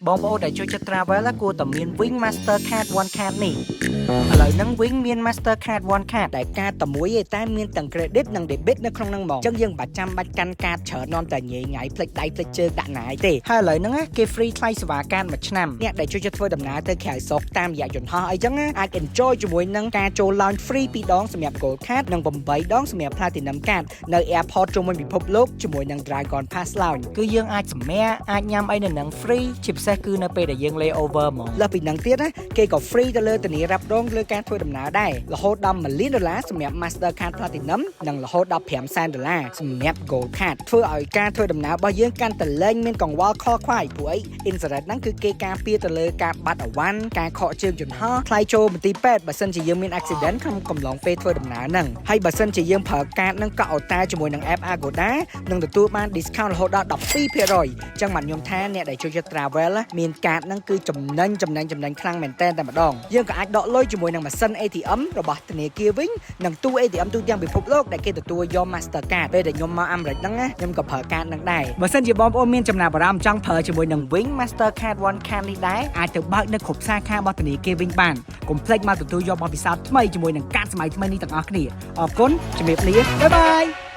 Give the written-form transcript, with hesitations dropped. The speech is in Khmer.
បងប្អូនដែលចូលចិត្ត travel គួរតែមាន Wing Master Card One Card នេះឥឡូវហ្នឹង Wing មាន Master Card One Card ដែលកាតតែមួយឯងតែមានទាំង credit និង debit នៅក្នុងហ្នឹងហ្មងអញ្ចឹងយើងមិនបាច់ចាំបាច់កាន់កាតច្រើននាំតែញ៉ៃញ៉ៃភ្លេចដៃភ្លេចជើងដាក់ណាយទេហើយឥឡូវហ្នឹងណាគេ free ថ្លៃសេវាកាតមួយឆ្នាំអ្នកដែលចូលចិត្តធ្វើដំណើរទៅក្រៅស្រុកតាមរយៈយន្តហោះអីចឹងណាអាច enjoy ជាមួយនឹងការចូល lounge free 2ដងសម្រាប់ Gold Card និង8ដងសម្រាប់ Platinum Card នៅ airport ជុំវិញពិភពលោកជាមួយនឹង Dragon Pass Lounge គឺយើងអាចសម្រាកអាចញ៉ាំអីនៅនឹង free ជាពិសេសគឺនៅពេលដែលយើង lay over ហ្មងលើសពីហ្នឹងទៀតណាគេក៏ free ទៅលើធានារ៉ាប់រងលើការធ្វើដំណើរដែររហូតដល់1លានដុល្លារសម្រាប់ Master Card Platinum និងរហូតដល់5សែនដុល្លារសម្រាប់ Gold Card ធ្វើឲ្យការធ្វើដំណើររបស់យើងកាន់តែលែងមានកង្វល់ខកខ្វាយព្រោះអី insurance ហ្នឹងគឺគេការពារទៅលើការបាត់អវ៉ាន់ការខកជើងយន្តហោះថ្លៃចូលមន្ទីរពេទ្យបើសិនជាយើងមាន accident ក្នុងកំឡុងពេលធ្វើដំណើរហ្នឹងហើយបើសិនជាយើងប្រើកាតហ្នឹងកក់អូតែលជាមួយនឹង app Agoda នឹងទទួលបាន discount រហូតដល់12%អញ្ចឹងបាទខ្ញុំថាអ្នកដែលចូលចិត្ត travel មានកាតហ្នឹងគឺចំណេញចំណេញចំណេញខ្លាំងមែនតើតែម្ដងយើងក៏អាចដកលុយជាមួយនឹងម៉ាស៊ីន ATM របស់ធនាគារវិញនិងទូ ATM ទូទាំងពិភពលោកដែលគេទទួលយក Mastercard ពេលដែលខ្ញុំមកអាមេរិកហ្នឹងណាខ្ញុំក៏ប្រើកាតហ្នឹងដែរបើសិនជាបងប្អូនមានចំណាប់អារម្មណ៍ចង់ប្រើជាមួយនឹង Wing Mastercard One Card នេះដែរអាចទៅបើកនៅគ្រប់សាខារបស់ធនាគារវិញបានកុំភ្លេចមកទទួលយកបទពិសោធន៍ថ្មីជាមួយនឹងកាតសម័យថ្មីនេះទាំងអស់គ្នាអរគុណជំរាបលាbye bye.